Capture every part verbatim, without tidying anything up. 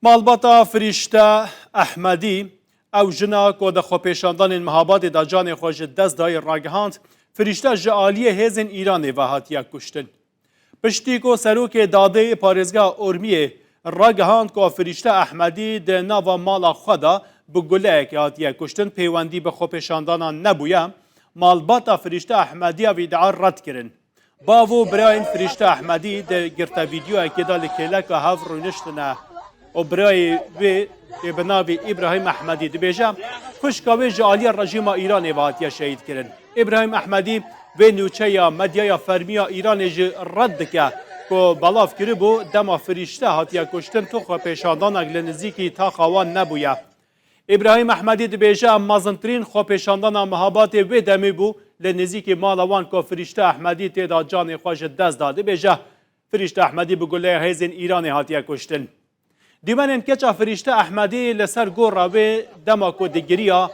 Malbata Firîşte Ehmedî, ew jina ku di xwepêşandanên Mehabadê de canê xwe ji dest dayî ragihand, Firîşte ji aliyê hêzên Îranê ve hatiye kuştin. Piştî ku serokê dadê parêzgeha Urmiyê ragihand ku Firîşte Ehmedî di nava mala xwe de bi guleyekê hatiye kuştin, pêwendî bi xwepêşandanan nebûye, malbata Firîşte Ehmedî ev îdia red kirin. Bav û birayên Firîşte Ehmedî di girtevîdeoyekê de li kêleka hev rûniştine û birayê wê yê bi navê Îbrahîm Ehmedî dibêje, xwişka wê ji aliyê rejîma Îranê ve hatiye şehîd kirin. Îbrahîm Ehmedî vê nûçeya medyaya fermî ya Îranê jî red dike ku belav kiribû, dema Firîşte hatiye kuştin tu xwepêşandanek li nizîkî taxa wan nebûye. Îbrahîm Ehmedî dibêje, em mezintirîn xwepêşandana Mehabatê wê demê bû, li nizîkî mala wan ku Firîşte Ehmedî tê de canê xwe ji dest da. Dibêje, Firîşte Ehmedî bi guleya hêzên Îranê hatiye kuştin. Dîmenên keça Firîşte Ehmedî li ser gora wê dema ku digiriya,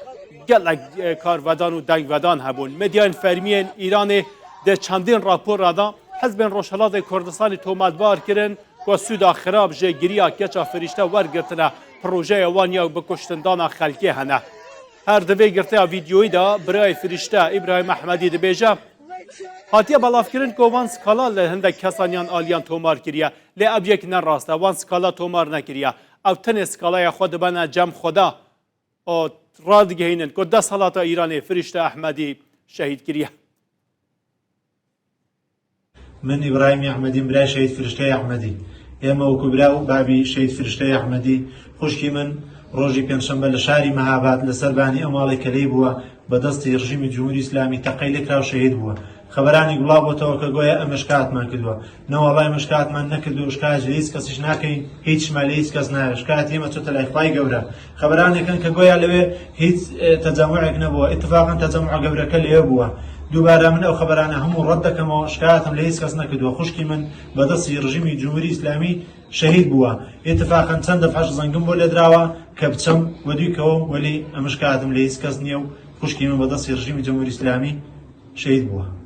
gelek, e, karvedan û dengvedan hebûn. Medyayên fermiyên Îranê di çendîn rapora de Hizbên Rojhilatê Kurdistanê tometbar kirin ku sûda xirab ji giriya keça Firîşte wergirtine, projeya wan ya bi kuştindana xelkê hene. Her di vê girtiya vîdyoyî de birayê Firîşte Îbrahîm Ehmedî dibêje, hatiye belavkirin ku wan skala li hindek kesan yan aliyan tomar kiriye, lê ev yek ne rast e, wan skala tomar nekiriye. Ew tenê skalaya xwe dibene cem xwe de û radigihînin ku desthelata Îranê Firîşte Ehmedî şehîd kiriye. من ئیبراهیم ئەحمەدیم، برای شەهید فرشتەی ئەحمەدی. ئێمە وەکو برا و بابی شەهید فرشتەی ئەحمەدی، خوشکی من ڕۆژی پێنجشەممە لە شاری مەهاباد لەسەر بانی ئەو ماڵێک کە لێی بووە، بە دەستی ڕژیمی جمهوری ئیسلامی تەقەی لێکرا و شەهید بووە. خەبەرانێک بڵاو بۆتەوە کە گۆیا ئەمە شکاتمان کردووە. نەوەڵڵا ئێمە شکاتمان نەکردووە، شکات لە هیچ کەسیش ناکەین، هیچمان لە هیچ کەس نایە. شکاتی ئێمە چۆتە لای خوای گەورە. خەبەرانێکن کە گۆیا لەوێ هیچ، ئێ، تەجەموعێک نەبووە. ئیتفاقەن تەجەموع گەورەکە لەوێ بووە. دووبارە من ئەو خەبەرانە هەموو ڕەت دەکەمەوە، شکایەتم لە هیچ کەس نەکردووە. خوشکی من بە دەستی ڕژیمی جمهوری ئیسلامی شەهید بووە. ئیتفاقەن چەند دەفعەش زەنگم بۆ لێدراوە کە بچم وەدویکەوە، وەلی ئەمە شکایەتم لە هیچ کەس نییە و خوشکی من بە دەستی ڕژیمی جمهوری ئیسلامی شەهید بووە.